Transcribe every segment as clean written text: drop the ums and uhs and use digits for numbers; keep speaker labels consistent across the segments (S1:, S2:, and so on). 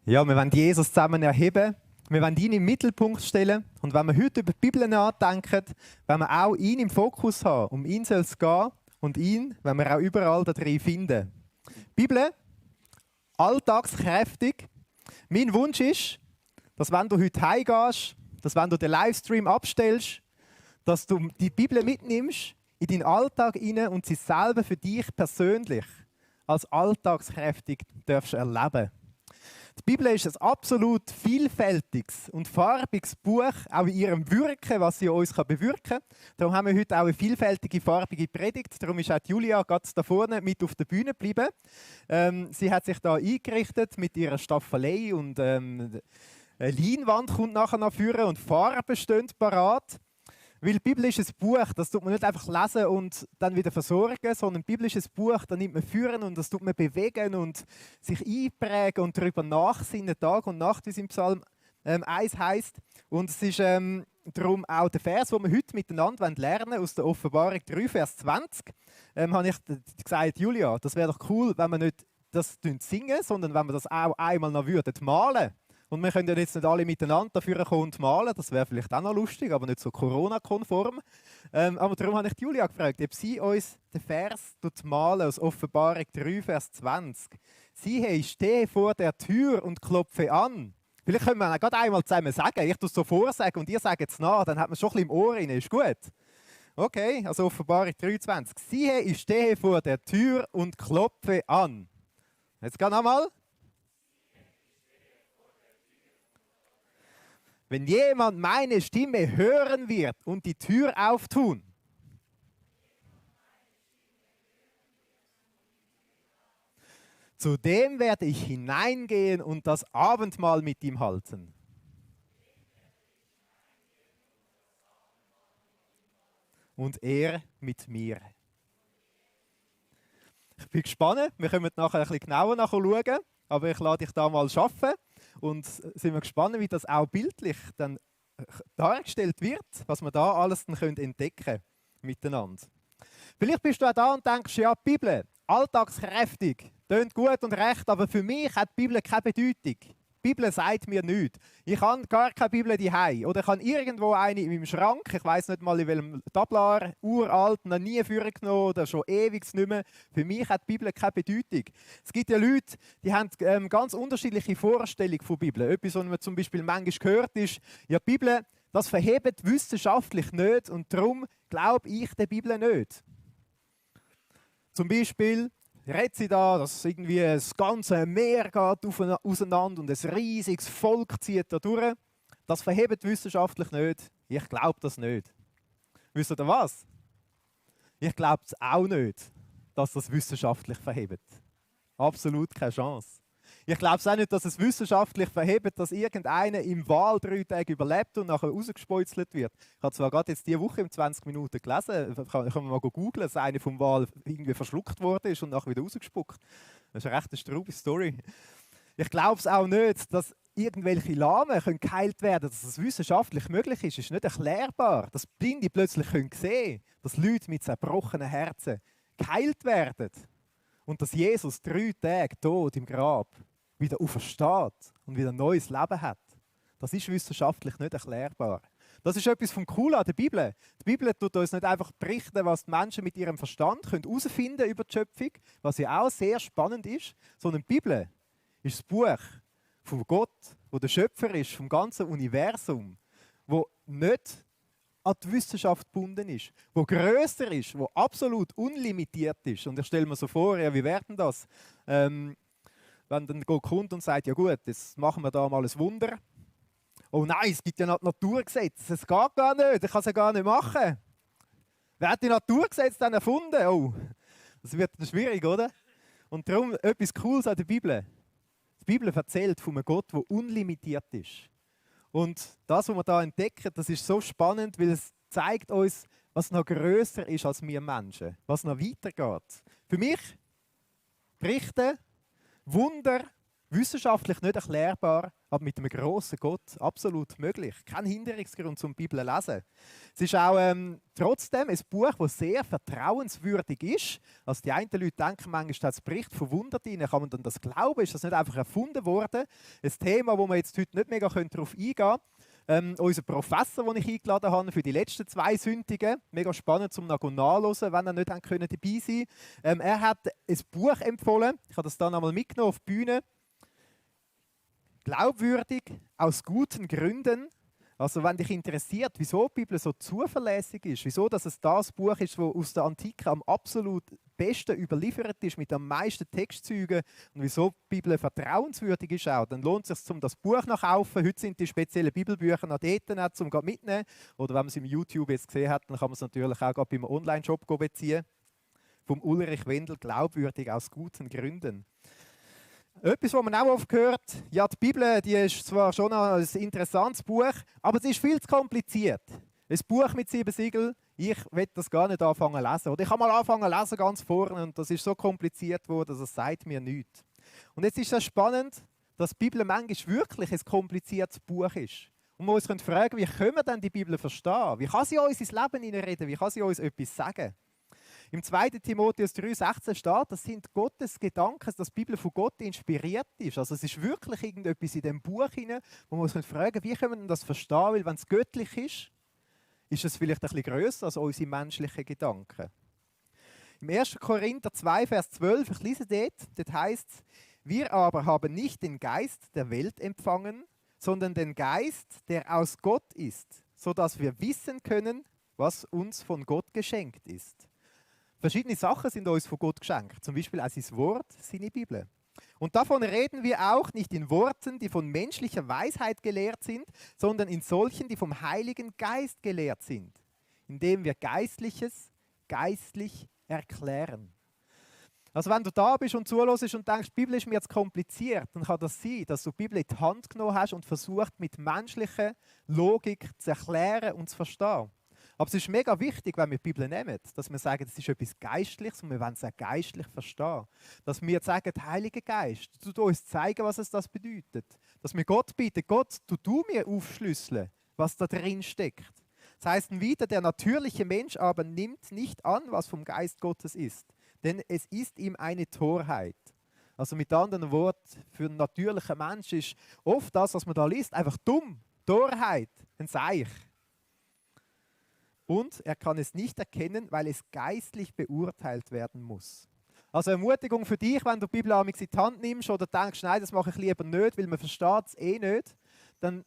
S1: Ja, wir wollen Jesus zusammen erheben. Wir wollen ihn im Mittelpunkt stellen. Und wenn wir heute über die Bibel nachdenken, wollen wir auch ihn im Fokus haben. Um ihn soll es gehen und ihn wollen wir auch überall da drin finden. Die Bibel, alltagskräftig. Mein Wunsch ist, dass wenn du heute heimgehst, dass wenn du den Livestream abstellst, dass du die Bibel mitnimmst in deinen Alltag hinein und sie selber für dich persönlich als alltagskräftig darfst erleben. Die Bibel ist ein absolut vielfältiges und farbiges Buch, auch in ihrem Wirken, was sie uns bewirken kann. Darum haben wir heute auch eine vielfältige, farbige Predigt. Darum ist auch Julia ganz da vorne mit auf der Bühne geblieben. Sie hat sich da eingerichtet mit ihrer Staffelei und eine Leinwand kommt nachher noch führen und Farben stehen parat. Weil die Bibel ist ein Buch, das tut man nicht einfach lesen und dann wieder versorgen, sondern die Bibel ist ein Buch, da nimmt man führen und das tut man bewegen und sich einprägen und darüber nachsinnen, Tag und Nacht, wie es im Psalm 1 heisst. Und es ist darum auch der Vers, den wir heute miteinander lernen wollen, aus der Offenbarung 3, Vers 20, habe ich gesagt, Julia, das wäre doch cool, wenn wir nicht das singen, sondern wenn wir das auch einmal noch malen würden. Und wir können ja jetzt nicht alle miteinander dafür kommen und malen, das wäre vielleicht auch noch lustig, aber nicht so Corona-konform. Aber darum habe ich Julia gefragt, ob sie uns den Vers malen aus Offenbarung 3, Vers 20. Siehe, ich stehe vor der Tür und klopfe an. Vielleicht können wir gerade einmal zusammen sagen, ich tue es so vorsagen und ihr sagt es nach, dann hat man es schon ein bisschen im Ohr rein, ist gut? Okay, also Offenbarung 3, 20. Siehe, ich stehe vor der Tür und klopfe an. Jetzt gehen wir nochmal. Wenn jemand meine Stimme hören wird und die Tür auftun, zu dem werde ich hineingehen und das Abendmahl mit ihm halten. Und er mit mir. Ich bin gespannt, wir können nachher ein bisschen genauer schauen, aber ich lasse dich da mal arbeiten. Und sind wir gespannt, wie das auch bildlich dann dargestellt wird, was wir da alles dann entdecken können miteinander. Vielleicht bist du auch da und denkst, ja, die Bibel, alltagskräftig, tönt gut und recht, aber für mich hat die Bibel keine Bedeutung. Die Bibel sagt mir nichts. Ich habe gar keine Bibel daheim oder ich habe irgendwo eine in meinem Schrank, ich weiß nicht mal in welchem Tablar, uralt, noch nie vorgenommen oder schon ewig nicht mehr. Für mich hat die Bibel keine Bedeutung. Es gibt ja Leute, die haben ganz unterschiedliche Vorstellungen von der Bibel. Etwas, was man zum Beispiel manchmal hört, ist, ja, die Bibel, das verhebt wissenschaftlich nicht und darum glaube ich der Bibel nicht. Zum Beispiel redet sie da, dass irgendwie das ganze Meer geht auseinander und ein riesiges Volk zieht da durch. Das verhebt wissenschaftlich nicht. Ich glaube das nicht. Wisst ihr was? Ich glaube es auch nicht, dass das wissenschaftlich verhebt. Absolut keine Chance. Ich glaube es auch nicht, dass es wissenschaftlich verhebt, dass irgendeiner im Wal 3 Tage überlebt und nachher rausgespeuzelt wird. Ich habe zwar gerade jetzt diese Woche in 20 Minuten gelesen, kann man mal googeln, dass einer vom Wal irgendwie verschluckt worden ist und nachher wieder rausgespuckt. Das ist eine recht straube Story. Ich glaube es auch nicht, dass irgendwelche Lahmen geheilt werden können, dass es wissenschaftlich möglich ist. Es ist nicht erklärbar, dass Blinde plötzlich sehen können, dass Leute mit zerbrochenen Herzen geheilt werden. Und dass Jesus 3 Tage tot im Grab wieder aufersteht und wieder ein neues Leben hat. Das ist wissenschaftlich nicht erklärbar. Das ist etwas vom Coolen an der Bibel. Die Bibel tut uns nicht einfach berichten, was die Menschen mit ihrem Verstand herausfinden können über die Schöpfung, was ja auch sehr spannend ist, sondern die Bibel ist das Buch von Gott, wo der Schöpfer ist, vom ganzen Universum, wo nicht an die Wissenschaft gebunden ist, wo grösser ist, wo absolut unlimitiert ist. Und ich stelle mir so vor, ja, wie wäre denn das, wenn dann Gott kommt und sagt, ja gut, jetzt machen wir da mal ein Wunder. Oh nein, es gibt ja noch Naturgesetze, es geht gar nicht, ich kann es ja gar nicht machen. Wer hat die Naturgesetze dann erfunden? Oh, das wird dann schwierig, oder? Und darum etwas Cooles an der Bibel. Die Bibel erzählt von einem Gott, der unlimitiert ist. Und das, was wir da entdecken, das ist so spannend, weil es zeigt uns, was noch grösser ist als wir Menschen, was noch weitergeht. Für mich Berichte, Wunder, wissenschaftlich nicht erklärbar, aber mit einem grossen Gott absolut möglich. Kein Hinderungsgrund zum Bibel zu lesen. Es ist auch trotzdem ein Buch, das sehr vertrauenswürdig ist. Also die einen Leute denken manchmal, das Bericht von Wunder drin, kann man dann das glauben? Ist das nicht einfach erfunden worden? Ein Thema, wo wir jetzt heute nicht mega darauf eingehen können. Unser Professor, den ich eingeladen habe für die letzten 2 Sündigen, mega spannend zum nachhören, wenn er nicht dabei sein konnte. Er hat ein Buch empfohlen, ich habe das dann einmal mitgenommen auf die Bühne. Glaubwürdig, aus guten Gründen. Also wenn dich interessiert, wieso die Bibel so zuverlässig ist, wieso dass es das Buch ist, das aus der Antike am absolut besten überliefert ist, mit am meisten Textzügen und wieso die Bibel vertrauenswürdig ist auch, dann lohnt es sich, um das Buch zu kaufen. Heute sind die speziellen Bibelbücher noch dort, um mitnehmen. Oder wenn man es im YouTube jetzt gesehen hat, dann kann man es natürlich auch beim Online-Shop beziehen. Vom Ulrich Wendel, glaubwürdig aus guten Gründen. Etwas, was man auch oft hört, ja, die Bibel, die ist zwar schon ein interessantes Buch, aber es ist viel zu kompliziert. Ein Buch mit 7 Siegeln, ich will das gar nicht anfangen zu lesen. Oder ich habe mal angefangen zu lesen ganz vorne und das ist so kompliziert geworden, dass es sagt mir nichts. Und jetzt ist es spannend, dass die Bibel manchmal wirklich ein kompliziertes Buch ist. Und wir uns fragen, wie können wir denn die Bibel verstehen? Wie kann sie uns ins Leben hineinreden? Wie kann sie uns etwas sagen? Im 2. Timotheus 3,16 steht, das sind Gottes Gedanken, dass die Bibel von Gott inspiriert ist. Also es ist wirklich irgendetwas in diesem Buch hinein, wo wir uns fragen, wie können wir das verstehen? Weil wenn es göttlich ist es vielleicht ein bisschen grösser als unsere menschlichen Gedanken. Im 1. Korinther 2, Vers 12, ich lese dort heißt es, wir aber haben nicht den Geist der Welt empfangen, sondern den Geist, der aus Gott ist, sodass wir wissen können, was uns von Gott geschenkt ist. Verschiedene Sachen sind uns von Gott geschenkt, zum Beispiel auch sein Wort, seine Bibel. Und davon reden wir auch nicht in Worten, die von menschlicher Weisheit gelehrt sind, sondern in solchen, die vom Heiligen Geist gelehrt sind, indem wir Geistliches geistlich erklären. Also wenn du da bist und zuhörst und denkst, die Bibel ist mir jetzt kompliziert, dann kann das sein, dass du die Bibel in die Hand genommen hast und versucht, mit menschlicher Logik zu erklären und zu verstehen. Aber es ist mega wichtig, wenn wir die Bibel nehmen, dass wir sagen, es ist etwas Geistliches und wir wollen es auch geistlich verstehen. Dass wir sagen, Heiliger Geist, du uns zeigen, was es das bedeutet. Dass wir Gott bitten, Gott, du mir aufschlüsseln, was da drin steckt. Das heißt wieder, der natürliche Mensch aber nimmt nicht an, was vom Geist Gottes ist, denn es ist ihm eine Torheit. Also mit anderen Worten, für einen natürlichen Mensch ist oft das, was man da liest, einfach dumm, Torheit, ein Seich. Und er kann es nicht erkennen, weil es geistlich beurteilt werden muss. Also Ermutigung für dich, wenn du die Bibel in die Hand nimmst oder denkst, nein, das mache ich lieber nicht, weil man versteht es eh nicht, dann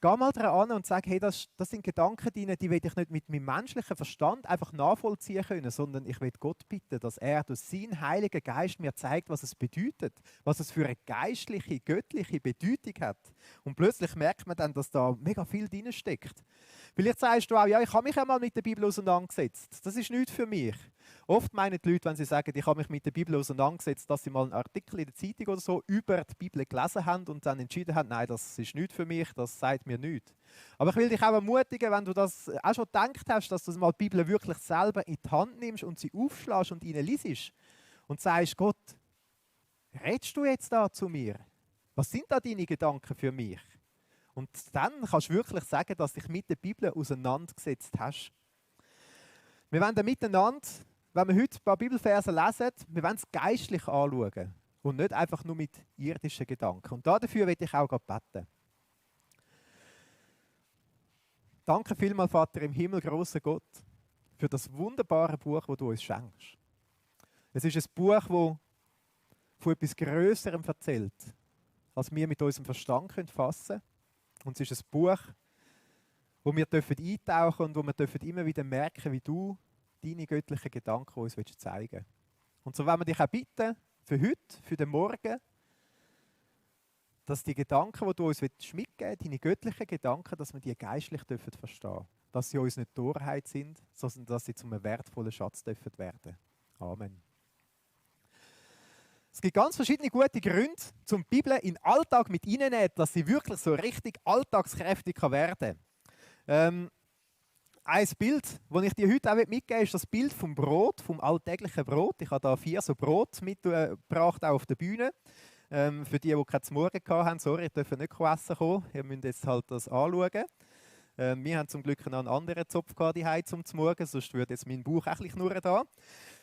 S1: geh mal daran und sag, hey, das sind Gedanken, die will ich nicht mit meinem menschlichen Verstand einfach nachvollziehen können, sondern ich will Gott bitten, dass er durch seinen Heiligen Geist mir zeigt, was es bedeutet, was es für eine geistliche, göttliche Bedeutung hat. Und plötzlich merkt man dann, dass da mega viel drin steckt. Vielleicht sagst du auch, ja, ich habe mich einmal mit der Bibel auseinandergesetzt. Das ist nichts für mich. Oft meinen die Leute, wenn sie sagen, ich habe mich mit der Bibel auseinandergesetzt, dass sie mal einen Artikel in der Zeitung oder so über die Bibel gelesen haben und dann entschieden haben, nein, das ist nichts für mich, das sagt mir nichts. Aber ich will dich auch ermutigen, wenn du das auch schon gedacht hast, dass du mal die Bibel wirklich selber in die Hand nimmst und sie aufschlägst und ihnen liest und sagst, Gott, redest du jetzt da zu mir? Was sind da deine Gedanken für mich? Und dann kannst du wirklich sagen, dass du dich mit der Bibel auseinandergesetzt hast. Wir wollen dann miteinander, wenn wir heute ein paar Bibelverse lesen, wir wollen es geistlich anschauen und nicht einfach nur mit irdischen Gedanken. Und dafür will ich auch beten. Danke vielmals, Vater im Himmel, großer Gott, für das wunderbare Buch, das du uns schenkst. Es ist ein Buch, das von etwas Größerem erzählt, als wir mit unserem Verstand fassen können. Und es ist ein Buch, wo wir eintauchen dürfen und wo wir immer wieder merken, wie du deine göttlichen Gedanken uns zeigen willst. Und so wollen wir dich auch bitten, für heute, für den Morgen, dass die Gedanken, die du uns mitgeben willst, deine göttlichen Gedanken, dass wir die geistlich verstehen dürfen. Dass sie uns nicht Torheit sind, sondern dass sie zum wertvollen Schatz werden dürfen. Amen. Es gibt ganz verschiedene gute Gründe, um die Bibel in den Alltag mit reinzunehmen, dass sie wirklich so richtig alltagskräftig werden kann. Ein Bild, das ich dir heute auch mitgeben will, ist das Bild vom Brot, vom alltäglichen Brot. Ich habe da 4 so Brot mitgebracht, auch auf der Bühne. Für die, die keinen Morgen hatten, sorry, ich darf nicht essen kommen. Ihr müsst jetzt halt das anschauen. Wir haben zum Glück noch einen anderen Zopf zu Hause zum Morgen, sonst würde jetzt mein Bauch ein bisschen knurren da.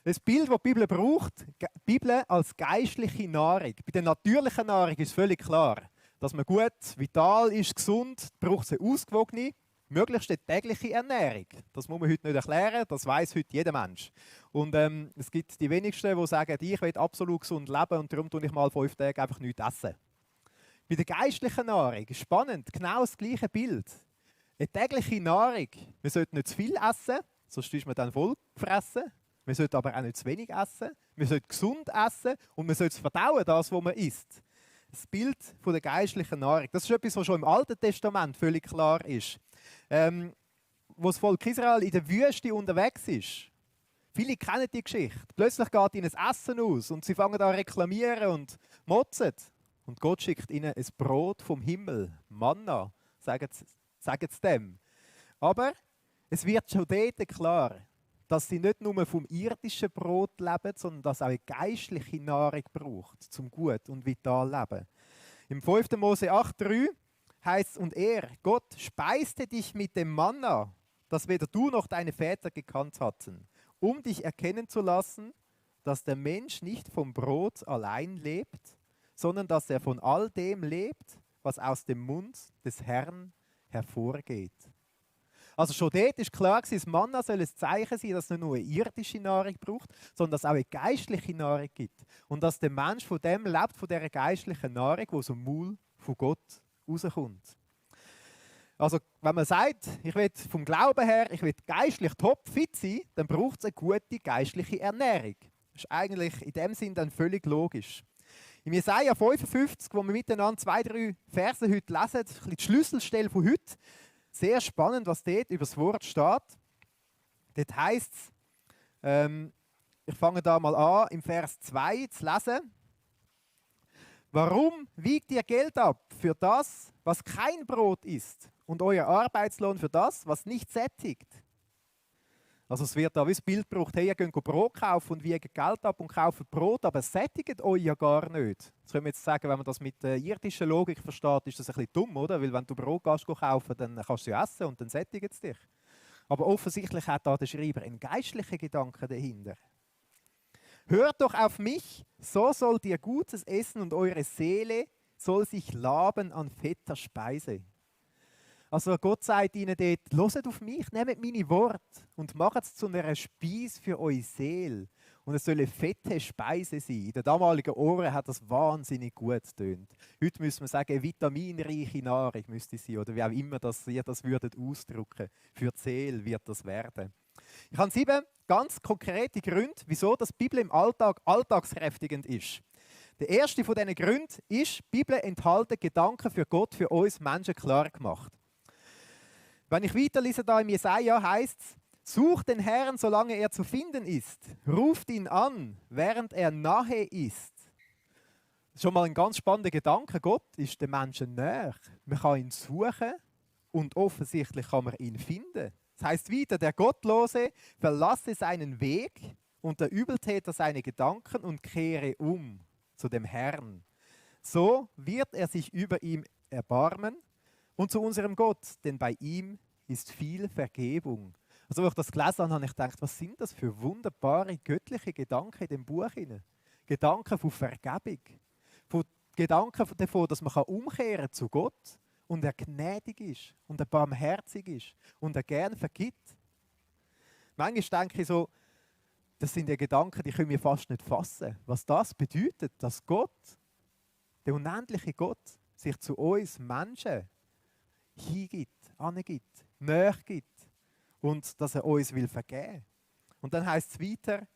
S1: Das Bild, das die Bibel braucht, die Bibel als geistliche Nahrung. Bei der natürlichen Nahrung ist völlig klar, dass man gut, vital ist, gesund, braucht eine ausgewogene, möglichst eine tägliche Ernährung. Das muss man heute nicht erklären, das weiß heute jeder Mensch. Und es gibt die wenigsten, die sagen, ich will absolut gesund leben und darum tue ich mal 5 Tage einfach nichts essen. Bei der geistlichen Nahrung ist spannend, genau das gleiche Bild. Eine tägliche Nahrung. Wir sollten nicht zu viel essen, sonst ist man dann voll gefressen. Wir sollten aber auch nicht zu wenig essen. Wir sollten gesund essen und wir sollten verdauen, das, was man isst. Das Bild von der geistlichen Nahrung. Das ist etwas, was schon im Alten Testament völlig klar ist. Wo das Volk Israel in der Wüste unterwegs ist. Viele kennen die Geschichte. Plötzlich geht ihnen das Essen aus und sie fangen an zu reklamieren und motzen. Und Gott schickt ihnen ein Brot vom Himmel, Manna, sagen sie dem. Aber es wird schon dort klar, dass sie nicht nur vom irdischen Brot leben, sondern dass auch eine geistliche Nahrung braucht, zum gut und vital leben. Im 5. Mose 8,3 heißt es, und er, Gott, speiste dich mit dem Manna, das weder du noch deine Väter gekannt hatten, um dich erkennen zu lassen, dass der Mensch nicht vom Brot allein lebt, sondern dass er von all dem lebt, was aus dem Mund des Herrn hervorgeht. Also schon dort ist klar, das Manna soll ein Zeichen sein, dass es nicht nur eine irdische Nahrung braucht, sondern dass es auch eine geistliche Nahrung gibt. Und dass der Mensch von dem lebt, von dieser geistlichen Nahrung, die aus dem Maul von Gott rauskommt. Also wenn man sagt, ich will vom Glauben her, ich will geistlich topfit sein, dann braucht es eine gute geistliche Ernährung. Das ist eigentlich in dem Sinn dann völlig logisch. Im Jesaja 55, wo wir miteinander 2, 3 Verse heute lesen, die Schlüsselstelle von heute, sehr spannend, was dort über das Wort steht. Dort heisst es, ich fange da mal an, im Vers 2 zu lesen. Warum wiegt ihr Geld ab für das, was kein Brot ist, und euer Arbeitslohn für das, was nicht sättigt? Also es wird da wie das Bild gebraucht, hey, ihr geht Brot kaufen und wiegt Geld ab und kauft Brot, aber es sättigt euch ja gar nicht. Das können wir jetzt sagen, wenn man das mit der irdischer Logik versteht, ist das ein bisschen dumm, oder? Weil wenn du Brot gehst kaufen, dann kannst du ja essen und dann sättigt es dich. Aber offensichtlich hat da der Schreiber einen geistlichen Gedanken dahinter. Hört doch auf mich, so sollt ihr Gutes essen und eure Seele soll sich laben an fetter Speise. Also Gott sagt ihnen dort, hört auf mich, nehmt meine Worte und macht es zu einer Speise für eure Seele. Und es soll eine fette Speise sein. In den damaligen Ohren hat das wahnsinnig gut getönt. Heute müssen wir sagen, eine vitaminreiche Nahrung müsste es sein. Oder wie auch immer ihr das würdet ausdrücken. Für die Seele wird das werden. Ich habe 7 ganz konkrete Gründe, wieso die Bibel im Alltag alltagskräftigend ist. Der erste von diesen Gründen ist, die Bibel enthält Gedanken für Gott, für uns Menschen klar gemacht. Wenn ich weiterlese, da im Jesaja heißt es, sucht den Herrn, solange er zu finden ist. Ruft ihn an, während er nahe ist. Das ist schon mal ein ganz spannender Gedanke. Gott ist den Menschen näher. Man kann ihn suchen und offensichtlich kann man ihn finden. Das heißt wieder, der Gottlose verlasse seinen Weg und der Übeltäter seine Gedanken und kehre um zu dem Herrn. So wird er sich über ihm erbarmen und zu unserem Gott, denn bei ihm ist viel Vergebung. Also als ich das gelesen habe, habe ich gedacht, was sind das für wunderbare göttliche Gedanken in dem Buch? Gedanken von Vergebung. Gedanken davon, dass man umkehren zu Gott und er gnädig ist und er barmherzig ist und er gern vergibt. Manchmal denke ich so, das sind die Gedanken, die können wir fast nicht fassen. Was das bedeutet, dass Gott, der unendliche Gott, sich zu uns Menschen hingibt, angibt, näher gibt und dass er uns will vergeben. Und dann heißt es weiter,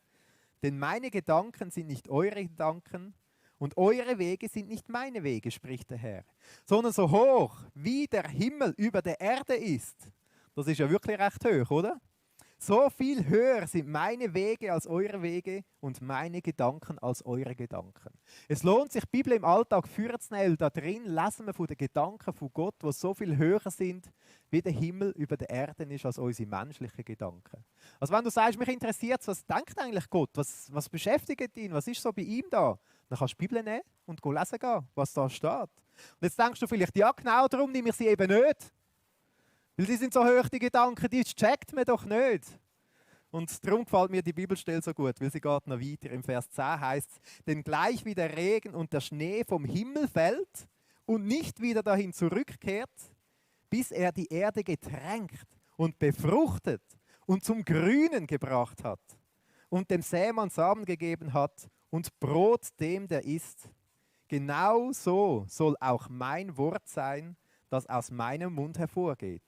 S1: denn meine Gedanken sind nicht eure Gedanken und eure Wege sind nicht meine Wege, spricht der Herr, sondern so hoch, wie der Himmel über der Erde ist. Das ist ja wirklich recht hoch, oder? So viel höher sind meine Wege als eure Wege und meine Gedanken als eure Gedanken. Es lohnt sich, die Bibel im Alltag vorzunehmen. Da drin lesen wir von den Gedanken von Gott, die so viel höher sind, wie der Himmel über der Erde ist, als unsere menschlichen Gedanken. Also wenn du sagst, mich interessiert, was denkt eigentlich Gott? Was beschäftigt ihn? Was ist so bei ihm da? Dann kannst du die Bibel nehmen und lesen gehen, was da steht. Und jetzt denkst du vielleicht, ja genau darum nehme ich sie eben nicht. Weil die sind so hoch, die Gedanken, die checkt man doch nicht. Und darum gefällt mir die Bibelstelle so gut, weil sie geht noch weiter. Im Vers 10 heißt es, denn gleich wie der Regen und der Schnee vom Himmel fällt und nicht wieder dahin zurückkehrt, bis er die Erde getränkt und befruchtet und zum Grünen gebracht hat und dem Sämann Samen gegeben hat und Brot dem, der isst. Genau so soll auch mein Wort sein, das aus meinem Mund hervorgeht.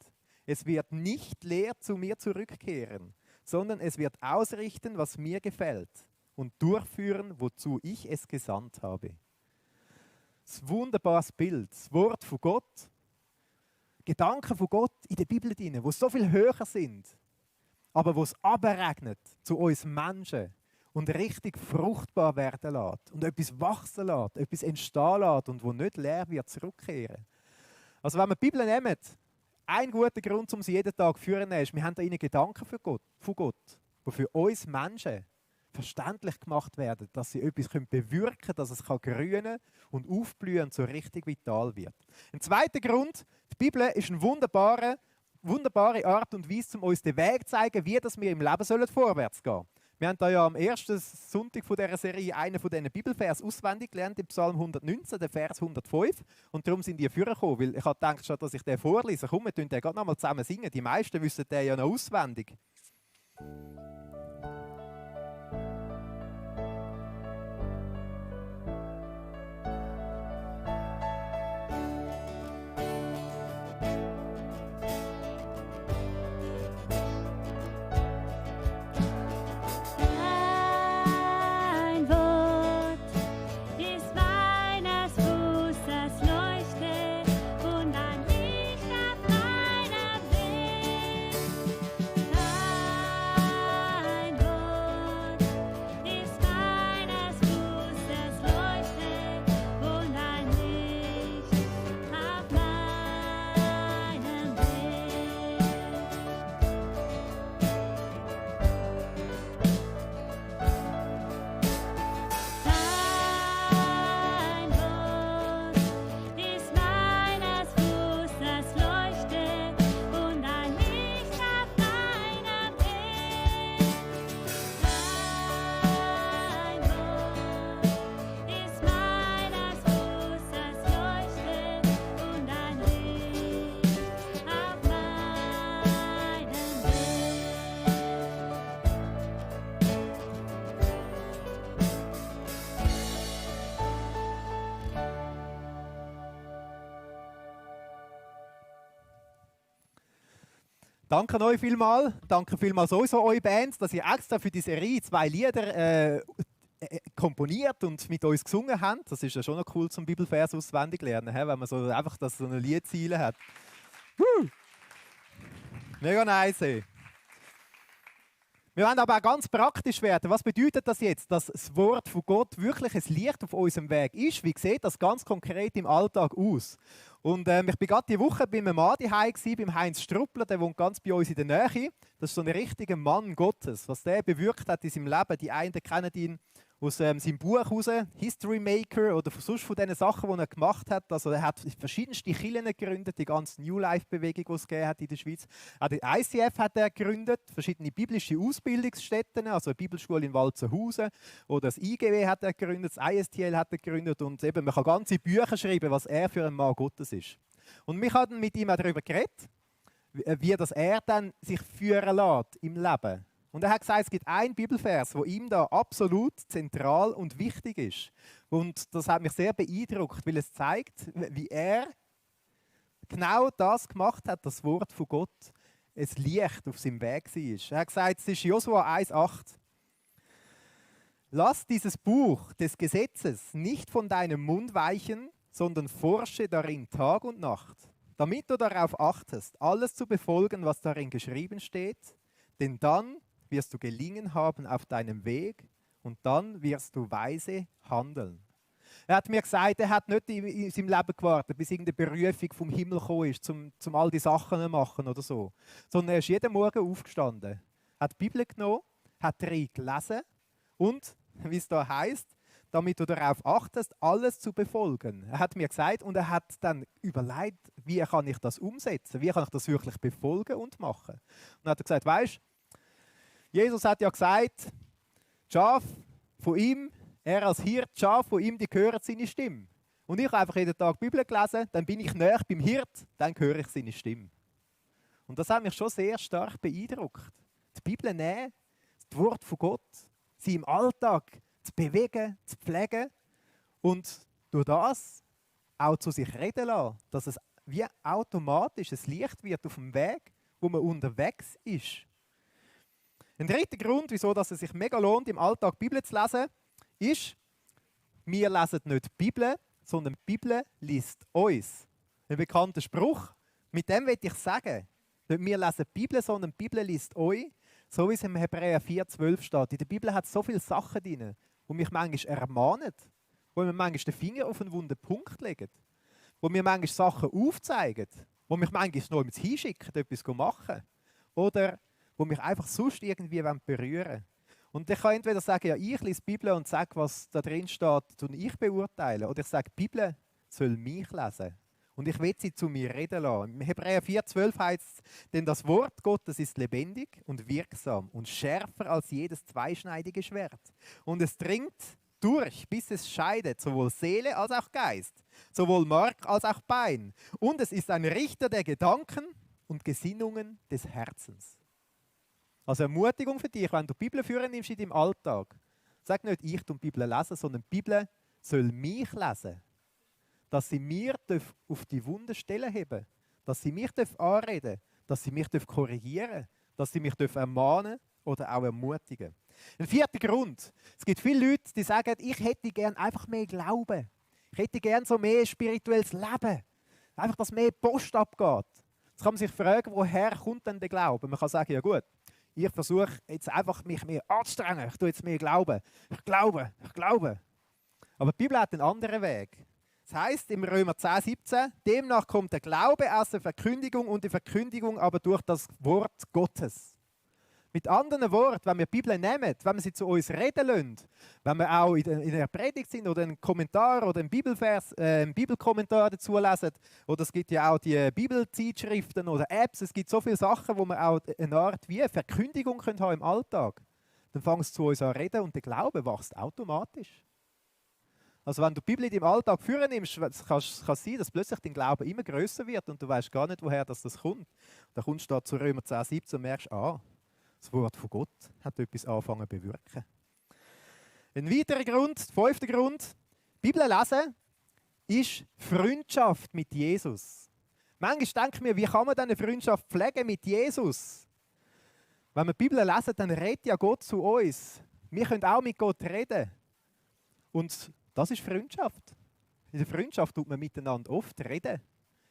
S1: Es wird nicht leer zu mir zurückkehren, sondern es wird ausrichten, was mir gefällt und durchführen, wozu ich es gesandt habe. Das ist ein wunderbares Bild, das Wort von Gott, Gedanken von Gott in der Bibel drin, die so viel höher sind, aber wo es abregnet zu uns Menschen und richtig fruchtbar werden lässt und etwas wachsen lässt, etwas entstehen lässt und wo nicht leer wird zurückkehren. Also wenn wir die Bibel nehmen, ein guter Grund, um sie jeden Tag zu führen, ist, wir haben da einen Gedanken von Gott, die für uns Menschen verständlich gemacht werden, dass sie etwas bewirken können, dass es grünen und aufblühen und so richtig vital wird. Ein zweiter Grund, die Bibel ist eine wunderbare Art und Weise, um uns den Weg zu zeigen, wie wir im Leben vorwärts gehen sollen. Wir haben da ja am ersten Sonntag von dieser Serie einen von diesen Bibelvers auswendig gelernt, im Psalm 119, den Vers 105. Und darum sind die vorgekommen, weil ich habe gedacht, statt dass ich den vorlese, komm, wir tun den gerade nochmal zusammen singen. Die meisten wissen den ja noch auswendig. Danke euch vielmals. Danke vielmals sowieso euch Bands, dass ihr extra für die Serie 2 Lieder komponiert und mit uns gesungen habt. Das ist ja schon noch cool zum Bibelvers auswendig lernen, wenn man so einfach so eine Liedziele hat. Mega nice. Wir wollen aber auch ganz praktisch werden. Was bedeutet das jetzt, dass das Wort von Gott wirklich ein Licht auf unserem Weg ist? Wie sieht das ganz konkret im Alltag aus? Und ich bin gerade diese Woche bei meinem Mann daheim, beim Heinz Struppler, der wohnt ganz bei uns in der Nähe. Das ist so ein richtiger Mann Gottes. Was der bewirkt hat in seinem Leben, die einen kennen ihn aus seinem Buch raus, History Maker, oder sonst von den Sachen, die er gemacht hat. Also er hat verschiedenste Kirchen gegründet, die ganze New Life-Bewegung, die es gegeben hat in der Schweiz. Auch die ICF hat er gegründet, verschiedene biblische Ausbildungsstätten, also eine Bibelschule in Walzenhausen, oder das IGW hat er gegründet, das ISTL hat er gegründet, und eben, man kann ganze Bücher schreiben, was er für ein Mann Gottes ist. Und wir haben mit ihm auch darüber geredet, wie das er dann sich führen lässt im Leben. Und er hat gesagt, es gibt einen Bibelvers, der ihm da absolut zentral und wichtig ist. Und das hat mich sehr beeindruckt, weil es zeigt, wie er genau das gemacht hat, das Wort von Gott, ein Licht auf seinem Weg war. Er hat gesagt, es ist Josua 1,8. Lass dieses Buch des Gesetzes nicht von deinem Mund weichen, sondern forsche darin Tag und Nacht, damit du darauf achtest, alles zu befolgen, was darin geschrieben steht, denn dann wirst du gelingen haben auf deinem Weg und dann wirst du weise handeln. Er hat mir gesagt, er hat nicht in seinem Leben gewartet, bis irgendeine Berufung vom Himmel gekommen ist, um all die Sachen zu machen oder so. Sondern er ist jeden Morgen aufgestanden, hat die Bibel genommen, hat darin gelesen und, wie es da heisst, damit du darauf achtest, alles zu befolgen. Er hat mir gesagt und er hat dann überlegt, wie kann ich das umsetzen, wie kann ich das wirklich befolgen und machen. Und dann hat er gesagt, weißt, Jesus hat ja gesagt, die Schafe von ihm, er als Hirt, die Schafe von ihm, die hören seine Stimme. Und ich habe einfach jeden Tag die Bibel gelesen, dann bin ich näher beim Hirt, dann höre ich seine Stimme. Und das hat mich schon sehr stark beeindruckt. Die Bibel nehmen, das Wort von Gott, sie im Alltag zu bewegen, zu pflegen und durch das auch zu sich reden lassen, dass es wie automatisch ein Licht wird auf dem Weg, wo man unterwegs ist. Ein dritter Grund, wieso es sich mega lohnt, im Alltag die Bibel zu lesen, ist, wir lesen nicht die Bibel, sondern die Bibel liest uns. Ein bekannter Spruch, mit dem will ich sagen, nicht wir lesen die Bibel, sondern die Bibel liest euch, so wie es im Hebräer 4,12 steht. In der Bibel hat es so viele Sachen drin, die mich manchmal ermahnen, wo mir manchmal den Finger auf einen wunden Punkt legen, wo mir manchmal Sachen aufzeigen, wo mich manchmal noch ins Hinschicken, etwas zu machen oder wo mich einfach sonst irgendwie berühren wollen. Und ich kann entweder sagen, ja, ich lese die Bibel und sage, was da drin steht, und ich beurteile. Oder ich sage, die Bibel soll mich lesen. Und ich will sie zu mir reden lassen. Im Hebräer 4,12 heißt es, denn das Wort Gottes ist lebendig und wirksam und schärfer als jedes zweischneidige Schwert. Und es dringt durch, bis es scheidet, sowohl Seele als auch Geist, sowohl Mark als auch Bein. Und es ist ein Richter der Gedanken und Gesinnungen des Herzens. Also Ermutigung für dich, wenn du die Bibel führen nimmst in deinem Alltag. Sag nicht, ich tue die Bibel lesen, sondern die Bibel soll mich lesen. Dass sie mir auf die wunden Stellen heben, dass sie mich anreden, dass sie mich korrigieren, dass sie mich ermahnen oder auch ermutigen. Ein vierter Grund. Es gibt viele Leute, die sagen, ich hätte gerne einfach mehr Glauben. Ich hätte gerne so mehr spirituelles Leben. Einfach, dass mehr Post abgeht. Jetzt kann man sich fragen, woher kommt denn der Glaube? Man kann sagen, ja gut, ich versuche jetzt einfach mich mehr anzustrengen. Ich tue jetzt mehr glauben. Ich glaube. Aber die Bibel hat einen anderen Weg. Das heisst im Römer 10,17, demnach kommt der Glaube aus der Verkündigung und die Verkündigung aber durch das Wort Gottes. Mit anderen Worten, wenn wir die Bibel nehmen, wenn wir sie zu uns reden lassen, wenn wir auch in der Predigt sind oder einen Kommentar oder einen Bibelvers, einen Bibelkommentar dazu lesen, oder es gibt ja auch die Bibelzeitschriften oder Apps, es gibt so viele Sachen, wo wir auch eine Art wie Verkündigung haben im Alltag, dann fangst du zu uns an reden und der Glaube wächst automatisch. Also wenn du die Bibel in deinem Alltag führen nimmst, kann es sein, dass plötzlich dein Glaube immer grösser wird und du weißt gar nicht, woher das kommt. Da kommst du da zu Römer 10,17 und merkst, das Wort von Gott hat etwas angefangen zu bewirken. Ein weiterer Grund, der fünfte Grund, Bibel lesen ist Freundschaft mit Jesus. Manchmal denken wir, wie kann man eine Freundschaft pflegen mit Jesus? Wenn wir die Bibel lesen, dann redet ja Gott zu uns. Wir können auch mit Gott reden. Und das ist Freundschaft. In der Freundschaft tut man miteinander oft reden.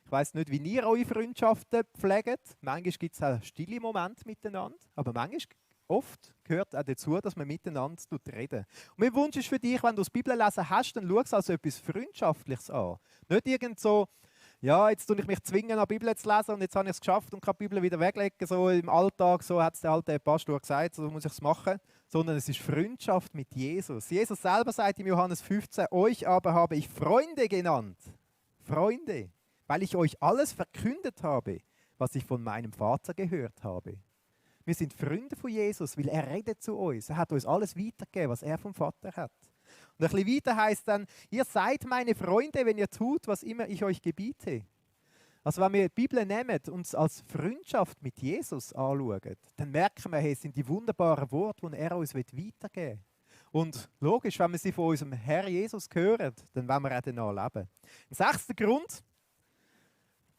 S1: Ich weiss nicht, wie ihr eure Freundschaften pflegt. Manchmal gibt es auch stille Momente miteinander. Aber manchmal, oft gehört auch dazu, dass man miteinander reden. Und mein Wunsch ist für dich, wenn du das Bibellesen hast, dann schau es als etwas Freundschaftliches an. Nicht irgend so, ja, jetzt tue ich mich zwingen, eine Bibel zu lesen und jetzt habe ich es geschafft und kann die Bibel wieder weglegen, so im Alltag, so hat es der alte Pastor gesagt, so muss ich es machen. Sondern es ist Freundschaft mit Jesus. Jesus selber sagt im Johannes 15, euch aber habe ich Freunde genannt. Freunde, weil ich euch alles verkündet habe, was ich von meinem Vater gehört habe. Wir sind Freunde von Jesus, weil er redet zu uns. Er hat uns alles weitergegeben, was er vom Vater hat. Und ein bisschen weiter heißt dann, ihr seid meine Freunde, wenn ihr tut, was immer ich euch gebiete. Also wenn wir die Bibel nehmen und uns als Freundschaft mit Jesus anschauen, dann merken wir, hey, es sind die wunderbaren Worte, die er uns weitergeben will. Und logisch, wenn wir sie von unserem Herr Jesus hören, dann wollen wir auch danach leben. Ein sechster Grund,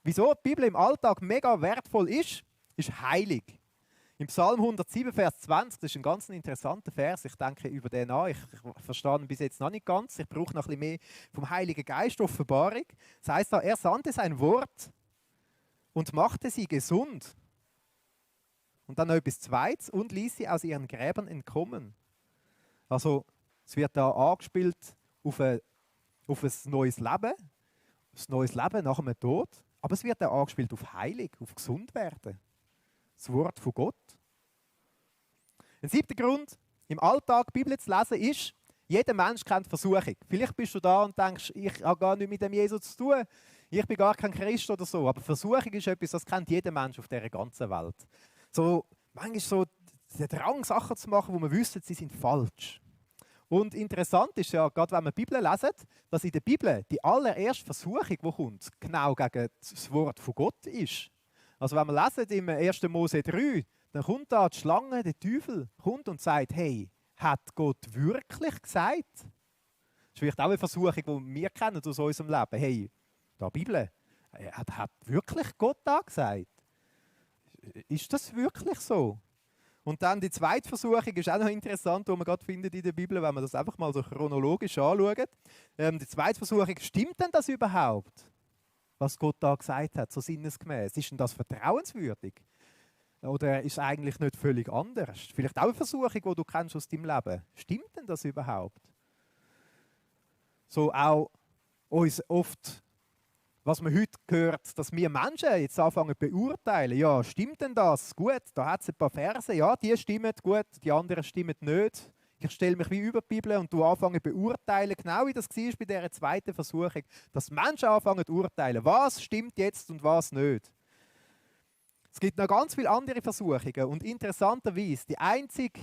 S1: wieso die Bibel im Alltag mega wertvoll ist heilig. Im Psalm 107, Vers 20, das ist ein ganz interessanter Vers. Ich denke über den nach. Ich verstehe ihn bis jetzt noch nicht ganz. Ich brauche noch ein bisschen mehr vom Heiligen Geist, Offenbarung. Das heisst da, er sandte sein Wort und machte sie gesund. Und dann noch etwas Zweites und ließ sie aus ihren Gräbern entkommen. Also, es wird da angespielt auf ein neues Leben. Das neues Leben nach dem Tod. Aber es wird auch angespielt auf Heilig, auf gesund werden. Das Wort von Gott. Ein siebter Grund, im Alltag die Bibel zu lesen, ist, Jeder Mensch kennt Versuchung. Vielleicht bist du da und denkst, ich habe gar nichts mit dem Jesus zu tun. Ich bin gar kein Christ oder so. Aber Versuchung ist etwas, das kennt jeder Mensch auf dieser ganzen Welt. So, manchmal so der Drang, Sachen zu machen, wo man wüsste, sie sind falsch. Und interessant ist ja, gerade wenn wir die Bibel lesen, dass in der Bibel die allererste Versuchung, die kommt, genau gegen das Wort von Gott ist. Also wenn wir lesen im 1. Mose 3, dann kommt da die Schlange, der Teufel, kommt und sagt, hey, hat Gott wirklich gesagt? Das ist vielleicht auch eine Versuchung, die wir kennen aus unserem Leben. Hey, da Bibel, hat wirklich Gott da gesagt? Ist das wirklich so? Und dann die zweite Versuchung ist auch noch interessant, die man gerade findet in der Bibel, wenn man das einfach mal so chronologisch anschaut. Die zweite Versuchung, stimmt denn das überhaupt, was Gott da gesagt hat, so sinnesgemäß? Ist denn das vertrauenswürdig? Oder ist es eigentlich nicht völlig anders? Vielleicht auch eine Versuchung, die du kennst aus deinem Leben. Stimmt denn das überhaupt? So auch uns oft, was man heute hört, dass wir Menschen jetzt anfangen zu beurteilen. Ja, stimmt denn das? Gut, da hat es ein paar Verse, ja, die stimmen gut, die anderen stimmen nicht. Ich stelle mich wie über die Bibel und du anfangen zu beurteilen, genau wie das war bei dieser zweiten Versuchung, dass Menschen anfangen zu urteilen, was stimmt jetzt und was nicht. Es gibt noch ganz viele andere Versuchungen und interessanterweise die einzige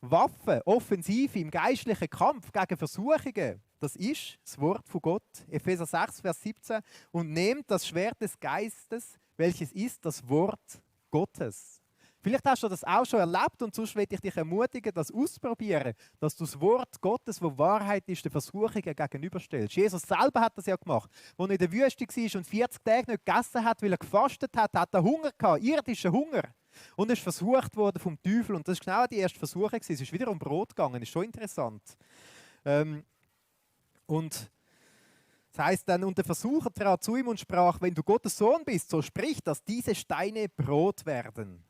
S1: Waffe, Offensive im geistlichen Kampf gegen Versuchungen, das ist das Wort von Gott, Epheser 6, Vers 17, und nehmt das Schwert des Geistes, welches ist das Wort Gottes. Vielleicht hast du das auch schon erlebt und sonst möchte ich dich ermutigen, das auszuprobieren, dass du das Wort Gottes, wo Wahrheit ist, den Versuchungen gegenüberstellst. Jesus selber hat das ja gemacht. Als er in der Wüste war und 40 Tage nicht gegessen hat, weil er gefastet hat, hat er Hunger gehabt, irdischen Hunger. Und er ist versucht worden vom Teufel. Und das ist genau die erste Versuchung. Es ist wieder um Brot gegangen. Das ist schon interessant. Und das heisst dann, und der Versucher trat zu ihm und sprach, wenn du Gottes Sohn bist, so sprich, dass diese Steine Brot werden.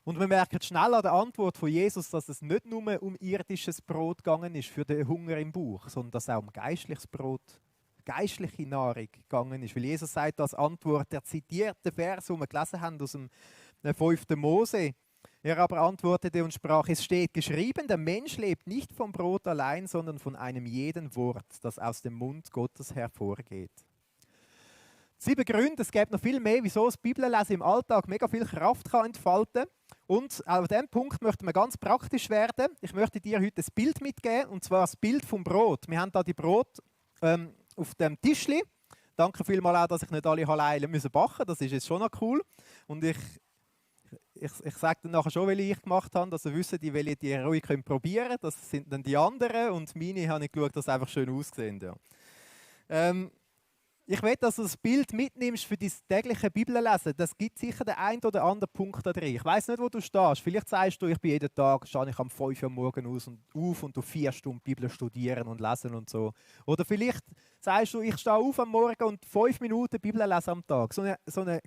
S1: Und wir merken schnell an der Antwort von Jesus, dass es nicht nur um irdisches Brot gegangen ist für den Hunger im Bauch, sondern dass es auch um geistliches Brot, geistliche Nahrung gegangen ist. Weil Jesus sagt als Antwort, der zitierte Vers, den wir gelesen haben aus dem 5. Mose. Er aber antwortete und sprach, es steht geschrieben, der Mensch lebt nicht vom Brot allein, sondern von einem jeden Wort, das aus dem Mund Gottes hervorgeht. 7 Gründe, es gibt noch viel mehr, wieso das Bibellesen im Alltag mega viel Kraft kann entfalten kann. Und an diesem Punkt möchten wir ganz praktisch werden. Ich möchte dir heute ein Bild mitgeben, und zwar das Bild vom Brot. Wir haben da die Brot auf dem Tischli. Danke vielmals auch, dass ich nicht alle alleine backen musste. Das ist jetzt schon noch cool. Und ich sage dann nachher schon, welche ich gemacht habe, dass ihr wisst, welche die ruhig probieren könnt. Das sind dann die anderen und meine habe ich geschaut, dass sie einfach schön aussehen. Ja. Ich will, dass du das Bild mitnimmst für dein tägliche Bibellesen. Das gibt sicher den einen oder anderen Punkt da drin. Ich weiss nicht, wo du stehst. Vielleicht sagst du, ich bin jeden Tag, stehe ich am 5 Uhr morgens auf und du 4 Stunden Bibel studieren und lesen und so. Oder vielleicht sagst du, ich stehe auf am Morgen und 5 Minuten Bibel lesen am Tag. So eine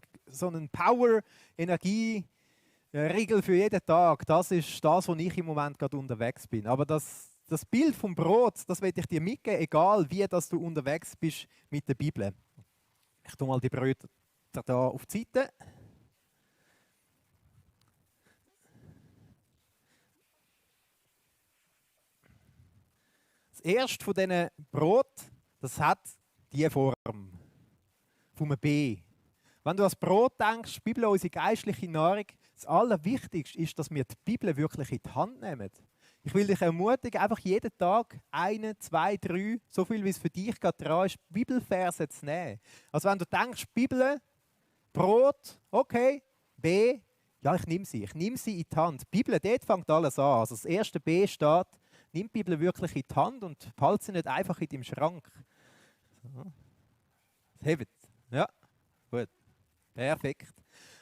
S1: Power-Energie-Regel für jeden Tag, das ist das, wo ich im Moment gerade unterwegs bin. Aber das Bild vom Brot, das will ich dir mitgeben, egal wie dass du unterwegs bist mit der Bibel. Ich tue mal die Brötchen hier auf die Seite. Das erste von diesen Brot, das hat diese Form von einem B. Wenn du an das Brot denkst, die Bibel, unsere geistliche Nahrung, das Allerwichtigste ist, dass wir die Bibel wirklich in die Hand nehmen. Ich will dich ermutigen, einfach jeden Tag 1, 2, 3, so viel wie es für dich gerade dran ist, Bibelverse zu nehmen. Also wenn du denkst, Bibel, Brot, okay, B, ja, ich nehme sie in die Hand. Die Bibel, dort fängt alles an. Also das erste B steht, nimm die Bibel wirklich in die Hand und behalte sie nicht einfach in deinem Schrank. So. Hebt. Ja, gut. Perfekt.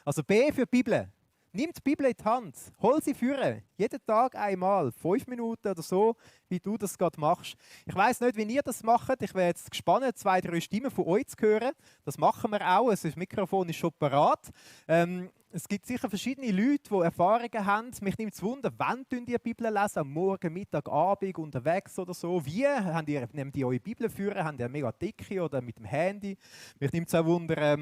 S1: Also B für Bibel. Nimm die Bibel in die Hand, hol sie führen, jeden Tag einmal, 5 Minuten oder so, wie du das gerade machst. Ich weiss nicht, wie ihr das macht. Ich wäre jetzt gespannt, 2, 3 Stimmen von euch zu hören. Das machen wir auch. Das Mikrofon ist schon parat. Es gibt sicher verschiedene Leute, die Erfahrungen haben. Mich nimmt es Wunder, wann ihr die Bibel lesen? Am Morgen, Mittag, Abend, unterwegs oder so. Wie? Nehmt ihr eure Bibel führen? Habt ihr mega dicke oder mit dem Handy? Mich nimmt es auch Wunder,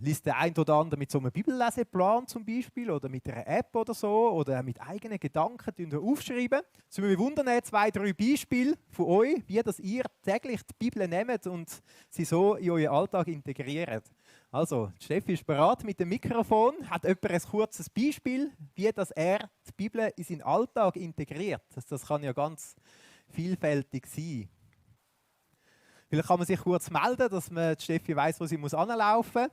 S1: liest der ein oder andere mit so einem Bibelleseplan zum Beispiel oder mit einer App oder so oder mit eigenen Gedanken aufschreiben. Jetzt wir wundern 2, 3 Beispiele von euch, wie das ihr täglich die Bibel nehmt und sie so in euren Alltag integriert. Also, Steffi ist bereit mit dem Mikrofon. Hat jemand ein kurzes Beispiel, wie das er die Bibel in seinen Alltag integriert? Das kann ja ganz vielfältig sein. Vielleicht kann man sich kurz melden, dass man die Steffi weiss, wo sie anlaufen muss.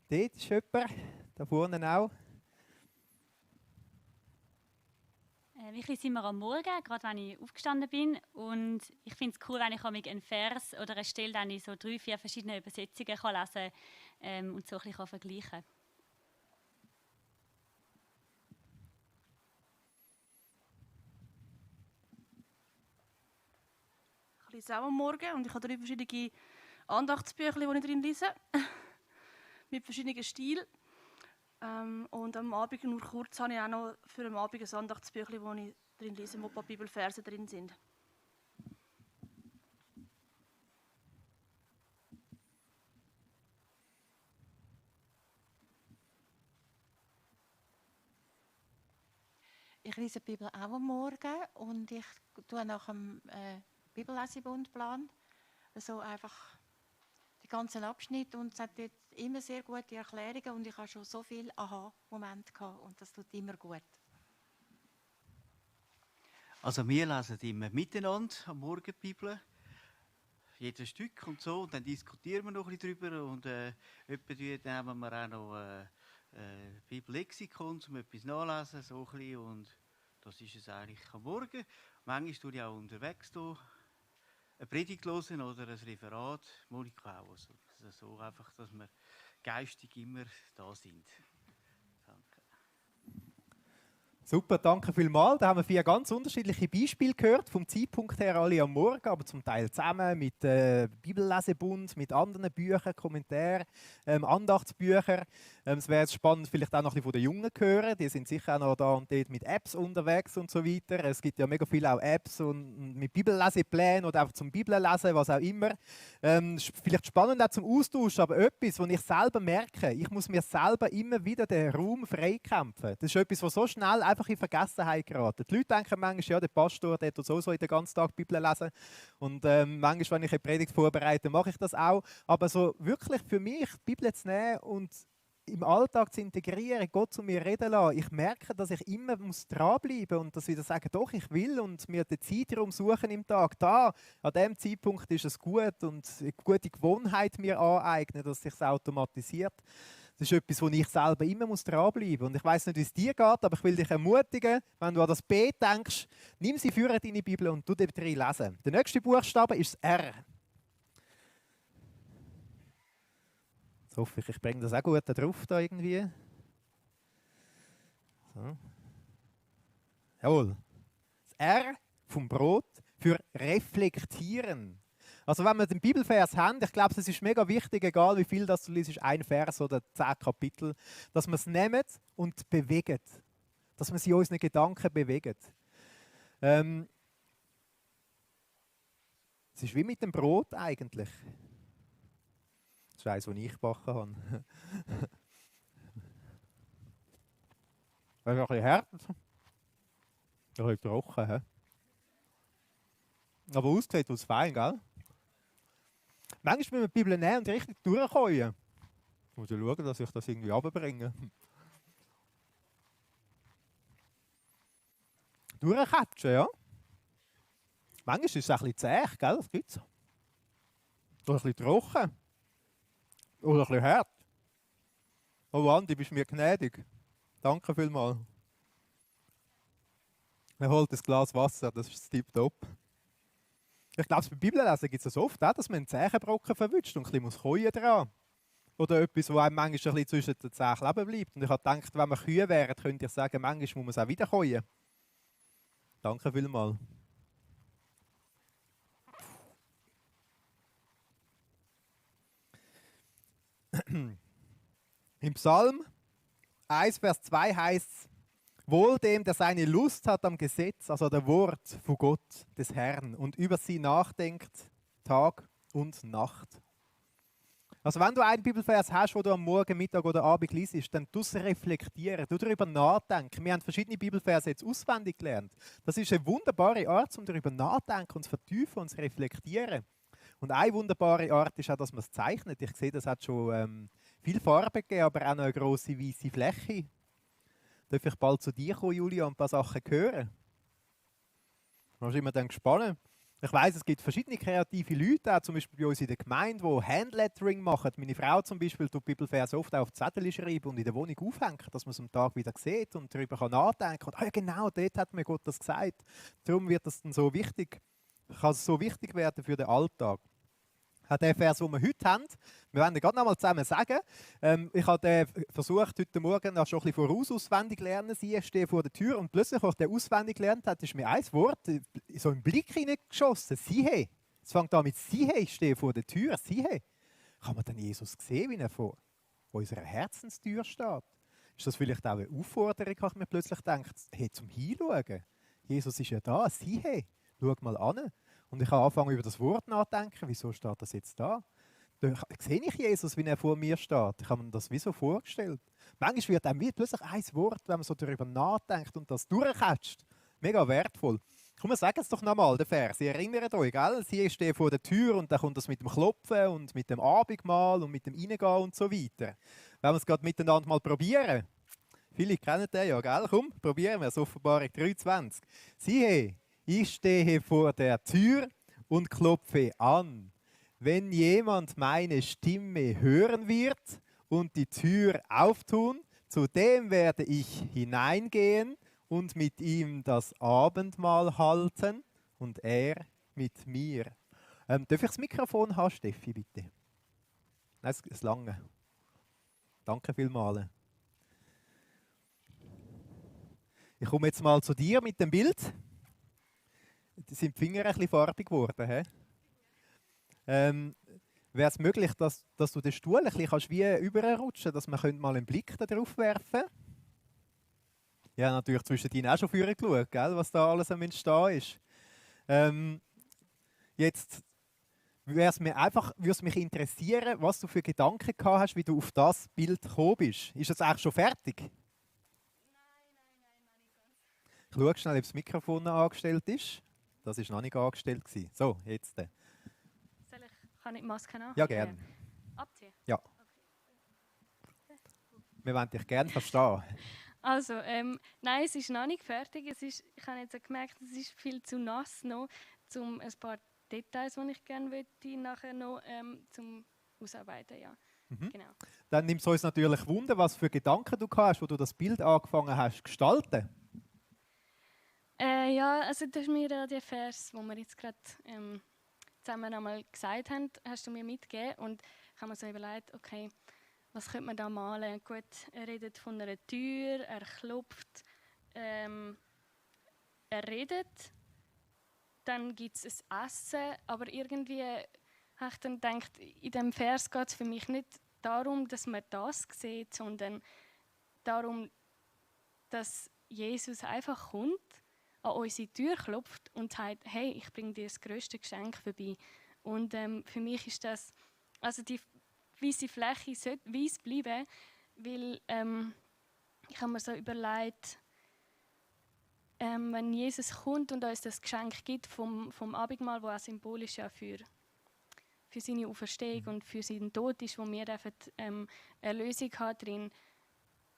S1: Dort ist jemand, da vorne auch.
S2: Wirklich sind wir am Morgen, gerade wenn ich aufgestanden bin. Und ich finde es cool, wenn ich einen Vers oder eine Stelle dann in so 3, 4 verschiedene Übersetzungen kann lesen und so ein bisschen vergleichen kann.
S3: Ich lese auch am Morgen und ich habe 3 verschiedene Andachtsbücher, die ich drin lese. Mit verschiedenen Stilen. Und am Abend, nur kurz, habe ich auch noch für am Abend ein Andachtsbüchlein, wo ich drin lese, wo ein paar Bibelverse drin sind.
S4: Ich lese die Bibel auch am Morgen und ich tue nach dem Bibellesebundplan so einfach die ganzen Abschnitte und es hat dort immer sehr gute Erklärungen und ich habe schon so viele Aha-Momente gehabt und das tut immer gut.
S5: Also wir lesen immer miteinander am Morgen die Bibel, jedes Stück und so, und dann diskutieren wir noch ein bisschen drüber und etwa nehmen wir auch noch Bibellexikon, um etwas nachlesen, so ein bisschen, und das ist es eigentlich am Morgen. Manchmal tue ich auch unterwegs hier eine Predigt hören oder ein Referat, Monika auch. Also so einfach, dass wir geistig immer da sind. Danke.
S1: Super, danke vielmals. Da haben wir 4 ganz unterschiedliche Beispiele gehört, vom Zeitpunkt her alle am Morgen, aber zum Teil zusammen mit Bibellesebund, mit anderen Büchern, Kommentaren, Andachtsbüchern. Es wäre jetzt spannend, vielleicht auch noch ein bisschen von den Jungen zu hören. Die sind sicher auch noch da und dort mit Apps unterwegs und so weiter. Es gibt ja mega viele auch Apps und mit Bibelleseplänen oder einfach zum Bibellesen, was auch immer. Vielleicht spannend auch zum Austausch, aber etwas, was ich selber merke, ich muss mir selber immer wieder den Raum freikämpfen. Das ist etwas, was so schnell einfach in Vergessenheit geraten. Die Leute denken manchmal, ja, der Pastor, der tut so in den ganzen Tag die Bibel lesen. Und manchmal, wenn ich eine Predigt vorbereite, mache ich das auch. Aber so wirklich für mich die Bibel zu nehmen und im Alltag zu integrieren, Gott zu mir reden lassen, ich merke, dass ich immer dranbleiben muss und dass ich wieder sagen, doch, ich will und mir den Zeitraum suchen im Tag. Da, an diesem Zeitpunkt ist es gut und eine gute Gewohnheit mir aneignen, dass sich automatisiert. Das ist etwas, wo ich selber immer dranbleiben muss. Und ich weiss nicht, wie es dir geht, aber ich will dich ermutigen, wenn du an das B denkst, nimm sie für deine Bibel und du dort drin lesen. Der nächste Buchstabe ist das R. Jetzt hoffe ich, ich bringe das auch gut da drauf da irgendwie. So. Jawohl. Das R vom Brot für reflektieren. Also wenn wir den Bibelvers haben, ich glaube, es ist mega wichtig, egal wie viel das du liest, ein Vers oder 10 Kapitel, dass wir es nehmen und bewegen. Dass wir sie in unseren Gedanken bewegen. Es ist wie mit dem Brot eigentlich. Das ist eines, das ich gebacken habe. Das ist ein bisschen hart. Ein bisschen trocken. He? Aber aussieht es fein, gell? Manchmal müssen wir die Bibel nehmen und richtig durchkommen. Ich muss ja schauen, dass ich das irgendwie runterbringe. Durchkatschen, ja. Manchmal ist es ein bisschen zäh, gell? Das gibt's. Oder ein bisschen trocken. Oder ein bisschen hart. Oh Andi, bist mir gnädig. Danke vielmals. Er holt ein Glas Wasser, das ist tipptopp. Ich glaube, beim Bibellesen gibt es oft auch, dass man einen Zähnebrocken verwünscht und ein bisschen Käuen dran. Oder etwas, wo einem manchmal ein bisschen zwischen den Zähnen kleben bleibt. Und ich habe gedacht, wenn wir Kühe wären, könnte ich sagen, manchmal muss man es auch wieder käuen. Danke vielmals. Im Psalm 1, Vers 2 heißt es, wohl dem, der seine Lust hat am Gesetz, also der Wort von Gott, des Herrn, und über sie nachdenkt, Tag und Nacht. Also wenn du einen Bibelvers hast, wo du am Morgen, Mittag oder Abend liest, dann tust du reflektieren, du darüber nachdenken. Wir haben verschiedene Bibelverse jetzt auswendig gelernt. Das ist eine wunderbare Art, um darüber nachzudenken und zu vertiefen und zu reflektieren. Und eine wunderbare Art ist auch, dass man es zeichnet. Ich sehe, das hat schon viel Farbe gegeben, aber auch noch eine grosse weiße Fläche. Darf ich bald zu dir kommen, Julia, und ein paar Sachen hören? Da sind wir dann gespannt. Ich weiss, es gibt verschiedene kreative Leute, auch zum Beispiel bei uns in der Gemeinde, die Handlettering machen. Meine Frau zum Beispiel tut Bibelverse oft auf Zettel schreiben und in der Wohnung aufhängen, dass man es am Tag wieder sieht und darüber nachdenken kann. Und, ja genau, dort hat mir Gott das gesagt. Darum wird das dann so wichtig, kann es so wichtig werden für den Alltag. Auch der Vers, den wir heute haben, wir werden ihn gerade noch mal zusammen sagen. Ich habe den versucht, heute Morgen noch schon ein bisschen voraus auswendig zu lernen. Ich stehe vor der Tür und plötzlich, als ich den auswendig gelernt habe, ist mir ein Wort so im Blick hineingeschossen. Siehe. Es fängt an mit Siehe, ich stehe vor der Tür. Siehe. Kann man dann Jesus sehen, wie er vor unserer Herzenstür steht? Ist das vielleicht auch eine Aufforderung, habe ich mir plötzlich gedacht, hey, zum Hinschauen. Jesus ist ja da, siehe. Schau mal an. Und ich habe angefangen, über das Wort nachzudenken. Wieso steht das jetzt da? Da sehe ich Jesus, wie er vor mir steht. Ich habe mir das wie so vorgestellt. Manchmal wird einem plötzlich ein Wort, wenn man so darüber nachdenkt und das durchquetscht, mega wertvoll. Komm, wir sagen es doch nochmal, den Vers. Ihr erinnert euch, gell? Sie steht vor der Tür und dann kommt das mit dem Klopfen und mit dem Abendmahl und mit dem Reingehen und so weiter. Wenn wir es gerade miteinander mal probieren. Viele kennen den ja, gell? Komm, probieren wir es. Offenbarung 23. Siehe, ich stehe vor der Tür und klopfe an. Wenn jemand meine Stimme hören wird und die Tür auftun, zu dem werde ich hineingehen und mit ihm das Abendmahl halten und er mit mir. Darf ich das Mikrofon haben, Steffi, bitte? Nein, das lange. Danke vielmals. Ich komme jetzt mal zu dir mit dem Bild. Die sind die Finger ein bisschen farbig geworden. Wäre es möglich, dass du den Stuhl ein bisschen kannst wie überrutschen kannst, dass man mal einen Blick darauf werfen könnte? Ja, natürlich zwischen ihnen auch schon vorher geschaut, gell, was da alles am Entstehen ist. Jetzt würde es mich interessieren, was du für Gedanken gehabt hast, wie du auf das Bild gekommen bist. Ist das eigentlich schon fertig? Nein, ich schaue schnell, ob das Mikrofon noch angestellt ist. Das war noch nicht angestellt. So, jetzt.
S2: Kann ich die Maske nach?
S1: Ja, gerne.
S2: Abziehen?
S1: Ja. Okay. Wir wollen dich gerne verstehen.
S6: Also, nein, es ist noch nicht fertig. Ich habe jetzt gemerkt, es ist viel zu nass noch, um ein paar Details, die ich gerne möchte, nachher noch zum Ausarbeiten. Ja.
S1: Mhm.
S6: Genau.
S1: Dann nimmt es uns natürlich Wunder, was für Gedanken du hast, wo du das Bild angefangen hast zu gestalten.
S6: Ja, also das ist mir der Vers, den wir jetzt gerade zusammen einmal gesagt haben, hast du mir mitgegeben. Und ich habe mir so überlegt, okay, was könnte man da malen? Gut, er redet von einer Tür, er klopft, er redet, dann gibt es ein Essen, aber irgendwie habe ich dann gedacht, in diesem Vers geht es für mich nicht darum, dass man das sieht, sondern darum, dass Jesus einfach kommt, an unsere Tür klopft und sagt, hey, ich bringe dir das grösste Geschenk vorbei. Und für mich ist das, also die weiße Fläche sollte weiß bleiben, weil ich habe mir so überlegt, wenn Jesus kommt und uns das Geschenk gibt vom Abendmahl, das auch symbolisch ja für seine Auferstehung und für seinen Tod ist, wo wir Erlösung haben drin,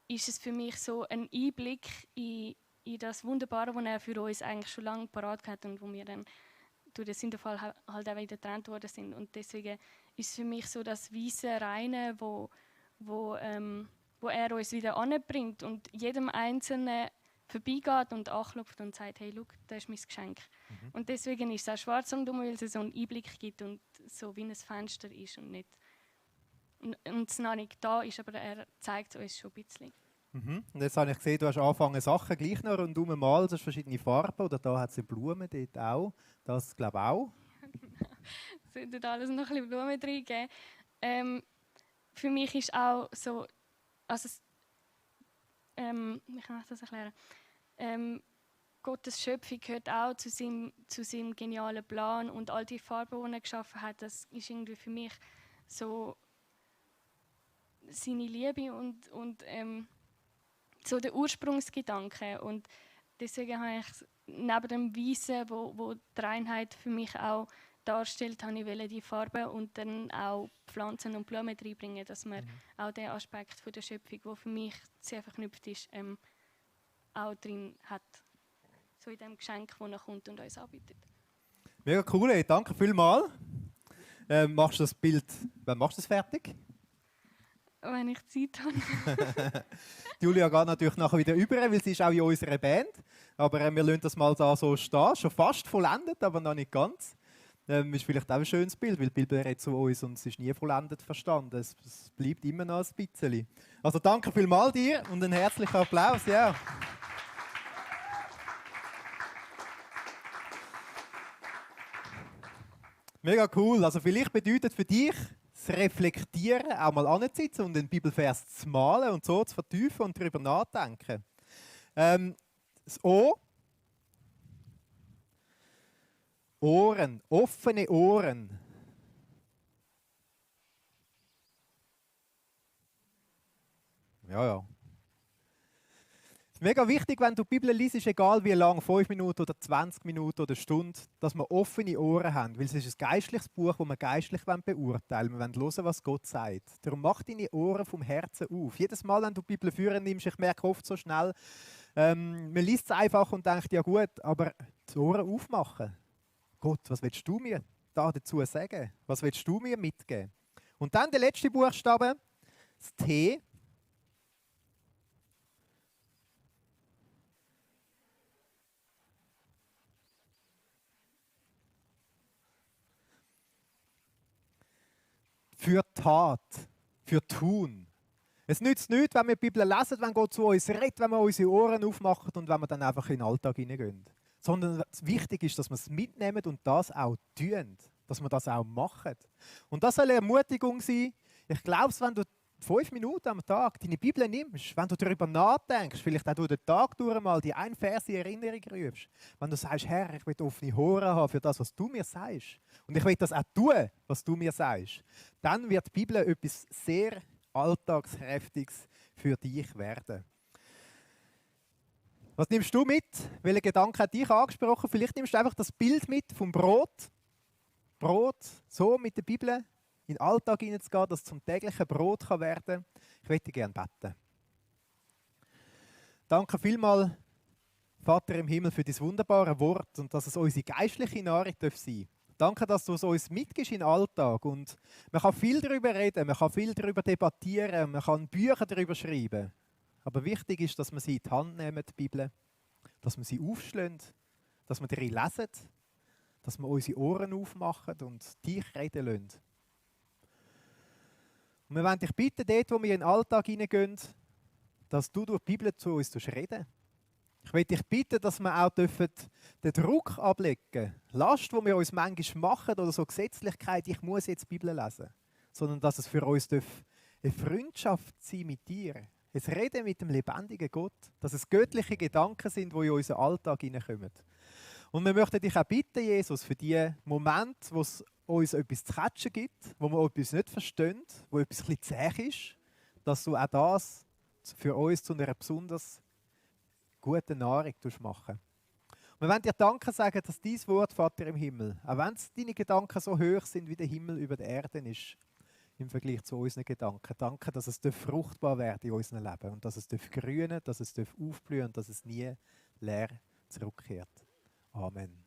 S6: ist es für mich so ein Einblick in das Wunderbare, was er für uns eigentlich schon lange parat hat und wo wir dann durch den Sündenfall halt auch wieder getrennt worden sind. Und deswegen ist es für mich so das weiße Reine, wo er uns wieder anbringt und jedem Einzelnen vorbeigeht und anklopft und sagt, hey, schau, das ist mein Geschenk. Mhm. Und deswegen ist es auch schwarz und dumm, weil es so einen Einblick gibt und so wie ein Fenster ist und es noch nicht da ist, aber er zeigt es uns schon ein bisschen.
S1: Mhm. Und jetzt habe ich gesehen, du hast angefangen, Sachen gleich noch rundum zu malen, das verschiedene Farben, oder da hat es Blumen, dort auch, das glaube ich auch.
S6: Genau. Es sollte alles noch ein bisschen Blumen reingeben. Für mich ist auch so, also wie kann ich das erklären? Gottes Schöpfung gehört auch zu seinem genialen Plan und all die Farben, die er geschaffen hat, das ist irgendwie für mich so seine Liebe und so der Ursprungsgedanke. Und deswegen habe ich neben dem Weißen, wo die Reinheit für mich auch darstellt, habe ich die Farben und dann auch Pflanzen und Blumen reinbringen, dass man auch den Aspekt von der Schöpfung, der für mich sehr verknüpft ist, auch drin hat. So in dem Geschenk, das er kommt und uns anbietet.
S1: Mega cool, ey. Danke vielmals. Machst du das Bild, wann machst du es fertig?
S6: Wenn ich Zeit habe.
S1: Julia geht natürlich nachher wieder über, weil sie ist auch in unserer Band. Aber wir lassen das mal da so stehen. Schon fast vollendet, aber noch nicht ganz. Ist vielleicht auch ein schönes Bild, weil die Bibel redet zu uns und es ist nie vollendet verstanden. Es bleibt immer noch ein bisschen. Also danke vielmals dir und einen herzlichen Applaus. Ja. Mega cool. Also vielleicht bedeutet für dich das Reflektieren, auch mal anzusitzen und den Bibelvers zu malen und so zu vertiefen und darüber nachdenken. Das O. Ohren, offene Ohren. Ja. Es ist mega wichtig, wenn du die Bibel liest, egal wie lang, 5 Minuten oder 20 Minuten oder eine Stunde, dass wir offene Ohren haben. Weil es ist ein geistliches Buch, das wir geistlich beurteilen wollen. Wir wollen hören, was Gott sagt. Darum mach deine Ohren vom Herzen auf. Jedes Mal, wenn du die Bibel führen nimmst, ich merke oft so schnell, man liest es einfach und denkt, ja gut, aber die Ohren aufmachen. Gott, was willst du mir da dazu sagen? Was willst du mir mitgeben? Und dann der letzte Buchstabe, das T. Für Tat, für Tun. Es nützt nichts, wenn wir die Bibel lesen, wenn Gott zu uns redet, wenn wir unsere Ohren aufmachen und wenn wir dann einfach in den Alltag hineingehen. Sondern wichtig ist, dass wir es mitnehmen und das auch tun. Dass wir das auch machen. Und das soll eine Ermutigung sein. Ich glaube, wenn du 5 Minuten am Tag deine Bibel nimmst, wenn du darüber nachdenkst, vielleicht auch durch den Tag durch mal die einen Vers in Erinnerung rufst, wenn du sagst, Herr, ich will offene Ohren haben für das, was du mir sagst, und ich will das auch tun, was du mir sagst, dann wird die Bibel etwas sehr Alltagskräftiges für dich werden. Was nimmst du mit? Welcher Gedanke hat dich angesprochen? Vielleicht nimmst du einfach das Bild mit vom Brot. Brot, so mit der Bibel in den Alltag hineinzugehen, dass es zum täglichen Brot werden kann. Ich möchte gerne beten. Danke vielmals, Vater im Himmel, für dieses wunderbare Wort und dass es unsere geistliche Nahrung sein darf. Danke, dass du es uns mitgibst in den Alltag. Und man kann viel darüber reden, man kann viel darüber debattieren, man kann Bücher darüber schreiben. Aber wichtig ist, dass wir sie in die Hand nehmen, die Bibel, dass wir sie aufschlagen, dass wir darin lesen, dass wir unsere Ohren aufmachen und dich reden lassen. Und wir wollen dich bitten, dort, wo wir in den Alltag hineingehen, dass du durch die Bibel zu uns reden. Ich möchte dich bitten, dass wir auch den Druck ablegen dürfen. Last, die wir uns manchmal machen, oder so Gesetzlichkeit, ich muss jetzt die Bibel lesen. Sondern dass es für uns eine Freundschaft sein mit dir. Ein Reden mit dem lebendigen Gott. Dass es göttliche Gedanken sind, die in unseren Alltag hineinkommen. Und wir möchten dich auch bitten, Jesus, für die Momente, wo es uns etwas zu catchen gibt, wo wir etwas nicht verstehen, wo etwas ein bisschen zäh ist, dass du auch das für uns zu einer besonders guten Nahrung machen. Und wir wollen dir Danke sagen, dass dein Wort, Vater im Himmel, auch wenn deine Gedanken so hoch sind, wie der Himmel über der Erde ist, im Vergleich zu unseren Gedanken. Danke, dass es fruchtbar wird in unserem Leben und dass es grünen, dass es aufblühen und dass es nie leer zurückkehrt. Amen.